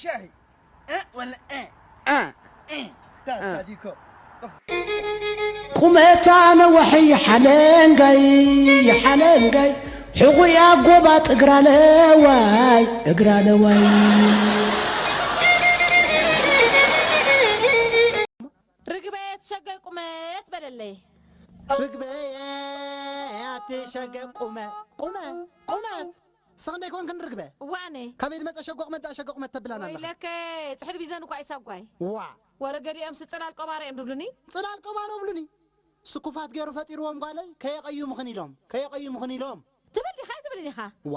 ሻሂ ወላ ቁመታ ነዋሒ ሓለንጋይ ሓለንጋይ ሕቑያ ጎባጥ እግራ ለዋይ እግራ ለዋይ። ርግበ ትሸገ ቁመት በለለይ። ርግበ ኣቲ ሸገ ቁመ ቁመ ቁመት ሰንደይ ኮንክን ርግበ። ዋነ ካበይ ዝመፀ ሸጎቕ መዳ ሸጎቕ መተብላና ኣለኻ። ወይለከ ፅሕድ ቢዘን እኳ ይሳጓይ። ዋ ወረ ገሊኦም ስፅላል ቆባር እዮም ድብሉኒ። ፅላል ቆባሮ ብሉኒ። ስኩፋት ገይሩ ፈጢርዎም ጓለይ ከየቐይሙኽን ኢሎም ከየቐይሙኽን ኢሎም። ትብል ዲኻ ኣይትብልን ኢኻ? ዋ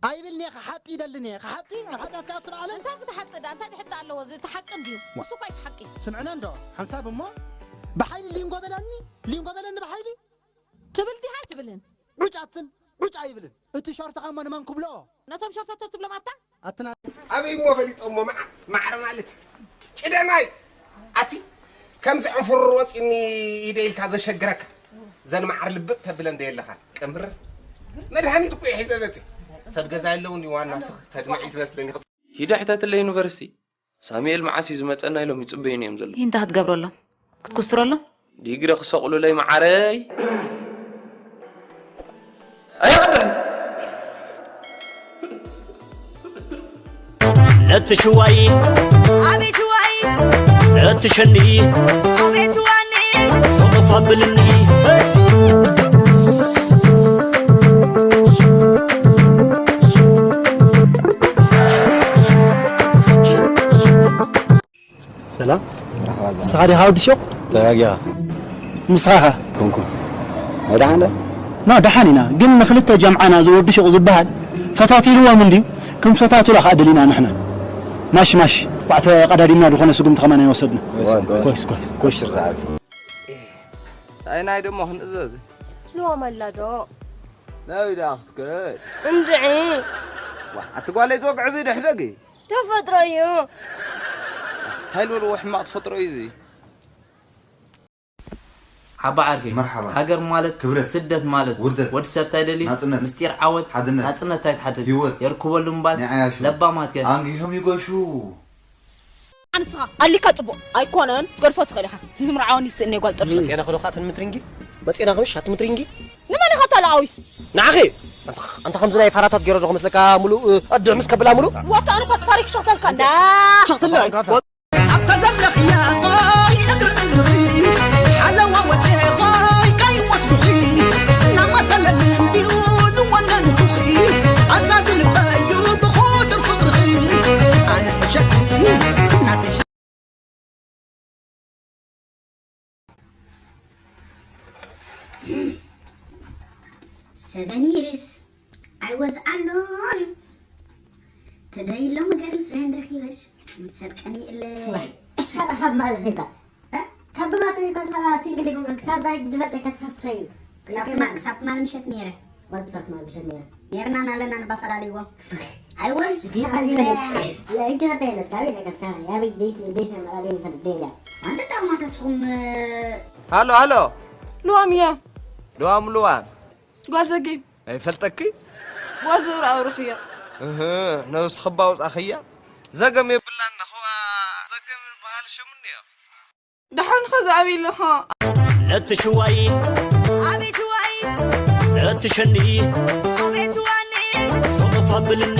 ኣይብልን እየ ክሓጢ ይደልን እየ ክሓጢ ኣብ ሓጢኣት ክኣቱ በዓለ እንታይ ክትሓጢ ዳ እንታይ ድሕጢ ኣለዎ እዚ እቲ ሓቂ እንድዩ እሱ እኳ ኣይትሓቂ ስምዕነ እንዶ ሓንሳብ እሞ ብሓይሊ ሊንጎ በለኒ ሊንጎ በለኒ ብሓይሊ ትብል ዲኻ ኣይትብልን ዑጭ ኣትብል ዑጭ ኣይብልን እቲ ሸርትኻ እሞ ንመን ክብልኦ ነቶም ሸርተቶ ትብሎም ኣታ ኣትና ኣበይ እሞ ፈሊጦሞ መዓር መዓር ማለት ጭደናይ ኣቲ ከምዚ ዕንፍሩር ወፂኒ ኢደ ኢልካ ዘሸግረካ ዘን መዓር ልብጥ ተብለን ዶ የለኻን ቅምርር መድሃኒት እኮ እየ ሒዘ መፅእ ሰብ ገዛ የለውን ዋና ስኽ ተድምዒ ትመስለኒ ሂደ ሕተትለ ዩኒቨርሲቲ ሳሙኤል መዓስ እዩ ዝመፀና ኢሎም ይፅበዩኒ እዮም ዘለዉ። እንታይ ክትገብረሎም? ክትኩስትረሎም? ዲግሪ ክሰቑሉለይ መዓረይ ኣይቕድም ነቲ ሽዋይ ኣቤት ዋይ ነቲ ሸኒ ኣቤት ዋኒ ተፋብልኒ ሰላም ንስኻ ዲኻ ወዲ ሸቕ ተጋጊኻ ምሳኻ ኮንኩን ኣይደሓን ዶ ኖ ደሓን ኢና ግን ንክልተ ጀምዓና እዚ ወዲ ሸቕ ዝበሃል ፈታቲልዎም እንድዩ ክንፈታትሎ ከዓ ደሊና ንሕና ማሽ ማሽ ኳዕተ ቀዳዲምና ዝኾነ ስጉምቲ ከማን ኣይወሰድና ኮይስ ኮይስ ኮይስ ኣይ ናይ ደሞ ክንእዘዝ ንወመላዶ ናበይ ደኣ ክትከድ እንድዒ ኣቲ ጓለይ ዝወግዐ እዚ ድሕደጊ ተፈጥሮ እዩ። ሃይል በልዎ ሕማቕ ተፈጥሮ እዩ እዚ። ሓባ ዓርከይ መርሓባ ሃገር ማለት ክብረት ስደት ማለት ውርደት ወዲ ሰብ እንታይ ደልዩ ናጽነት ምስጢር ዓወት ሓድነት ናጽነት እንታይ ትሓትት ህይወት የርክበሉ ምባል ናይ ዓያሹ ለባማት ከ ኣንጊሆም ይገሹ ኣንስኻ ኣሊካ ጽቡቕ ኣይኮነን ትገድፎ ትኽእል ኢኻ ዝምርዓወኒ ይስእኒ ጓል ጥርፊ መጽኤና ከለኻ ትንምትሪንጊ መጽኤና ከብሽ ኣትምትሪንጊ ንመን ኢኻ ተላኣዊስ ንዓኺ ኣንታ ከምዚ ናይ ፋራታት ገይሮ ዶ ክመስለካ ሙሉእ ኣድዕ ምስ ከብላ ሙሉእ ዋታ ኣነሳ ትፋሪክ ሸክተልካ እንዳ ሸክትለ ኣብታ ዘለኽያ ኾይ እግሪ እግሪ ሓለዋ ወፀ ኾይ ከይወስዱኺ እናመሰለኒ እንዲዩ ዝወነንኩኺ ኣዛዚ ልበዩ ብኹትር ፍቅርኺ ኣነ ሕሸኪ ናተይ Seven years I was alone. Today long girlfriend رخيبس. سبقني إلا. صار خب ما ذهبت. خب ما ذهبت صار سينجل يقول كسب زايد جبت لك أساس تاني. كسب ما كسب ما مشت ميرة. ما كسب ما مشت ميرة. ميرنا نالنا نبفر عليه. I was. لا انت غتيلة تعمل لك أسكارة يا بيت ديت من ديسة مرة دين في الدنيا. أنت تعمل تصوم. ሃሎ ሃሎ ልዋም እያ ልዋም ልዋም ጓል ዘጊብ ኣይፈልጠኪ ጓል ዘውር ኣውርኽዮ እህ ነብስኺ ባውፃኽያ ዘገም የብላን ነኽዋ ዘገም ዝበሃል ሽም እንዮ ደሓን ኸ ዝኣበይ ኣለኻ ነቲ ሽዋይ ኣቤት ዋይ ነቲ ሸኒ ኣቤት ዋኒ ተፋብልኒ